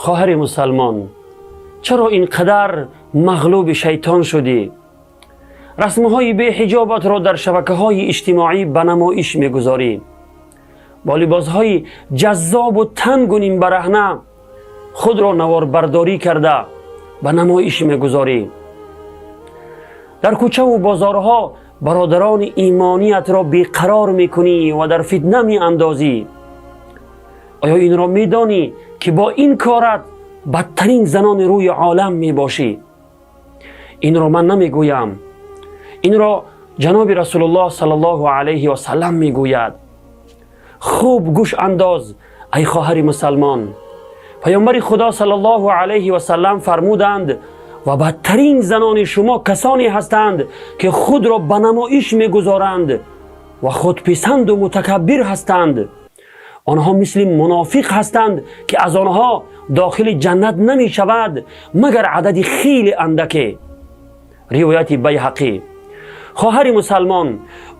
Хоҳари мусалмон, чаро ин қадар мағлуби шайтон шудӣ? Расмҳои беҳиҷобатро дар шабакаҳои иҷтимоӣ ба намоиш мегузорӣ. Бо либосҳои ҷаззобу тангу нимбараҳна худро наворбардорӣ карда, ба намоиш мегузорӣ. Дар кӯчаву бозорҳо бародарони имониятро беқарор мекунӣ ва дар фитна меандозӣ. Оё инро медонӣ, ки бо ин корат бадтарин занони рӯи олам мебошӣ? Инро ман намегӯям, инро ҷаноби Расулуллоҳ саллаллоҳу алайҳи васаллам мегӯяд. Хуб гӯш андоз, ай хоҳари мусалмон. Паёмбари Худо саллаллоҳу алайҳи васаллам фармуданд: «Ва бадтарин занони шумо касоне ҳастанд, ки худро ба намоиш мегузоранд ва худписанду мутакаббир ҳастанд. Онҳо мисли мунофиқ ҳастанд, ки аз онҳо дохили ҷаннат намешавад, магар адади хеле андаке». Ривояти Байҳақӣ. Хоҳари мусалмон,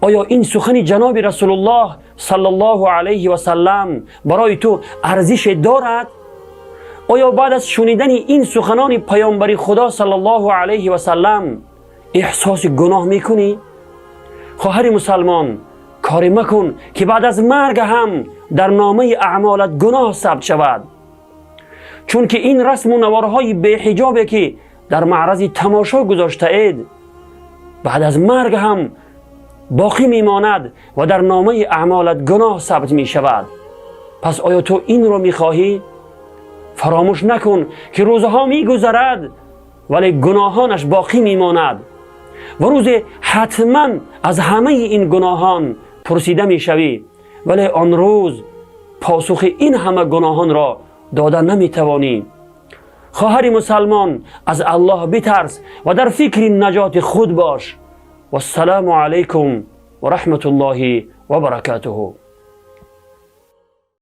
оё ин сухани ҷаноби Расулуллоҳ саллаллоҳу алайҳи васаллам барои ту арзише дорад? Оё баъд аз шунидани ин суханони паёмбари Худо саллаллоҳу алайҳи васаллам эҳсоси гуноҳ мекунӣ? Хоҳари мусалмон, коре макун, ки баъд аз марг ҳам дар номаи аъмолат гуноҳ сабт шавад, чунки ин расму наворҳои беҳиҷобе, ки дар маърази тамошо гузоштаед, баъд аз марг ҳам боқӣ мемонад ва дар номаи аъмолат гуноҳ сабт мешавад. Пас оё ту инро мехоҳӣ? Фаромӯш накун, ки рӯзҳо мегузарад, вале гуноҳонаш боқӣ мемонад ва рӯзе ҳатман аз ҳамаи ин гуноҳон пурсида мешавӣ, вале он рӯз посухи ин ҳама гуноҳонро дода наметавонӣ. Хоҳари мусалмон, аз Аллоҳ битарс ва дар фикри наҷоти худ бош. Вассалому алайкум ва раҳматуллоҳи ва баракатуҳу.